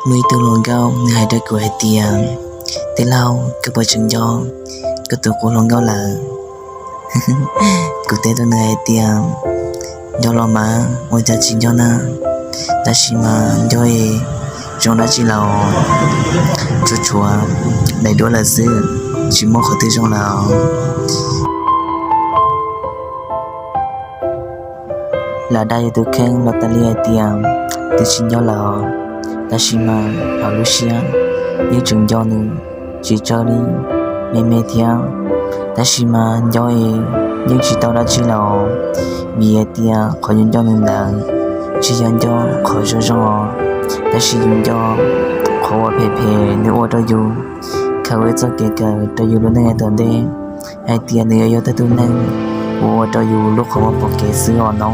Muaj ib tug hluas nkauj nws hais rau kuv hais tias, tij laug, koj puas tseem nco koj tus qub hluas nkauj lawm? Kuv teb rau nws hais tias, nco los mas, ua cas tsis nco na, tab sis mas nco es zoo dab tsi los tsuas tshuav daim duab lawm xwb, tsis muaj qhov twg zoo lawm. Lam dag yus tus kheej los tas li hais tias, twb tsis nco lawm, tab sis mas hauv lub siab yeej tseem nco nws, tsis tsawg li, me me thiab, tab sis mas nco es yeej tsis tau dab tsi lawm, vim hais tias qhov yus nco nws ntawd tsis yog nco qhov zoo zoo os, tab sis yus nco qhov uas phem phem nws ua rau yus, khaws ua txoj kev kawm rau yus lub neej yav tom ntej, hais tias nws yuav yog tej tug neeg uas ua rau yus lub qhov muag pom kev xwb os no.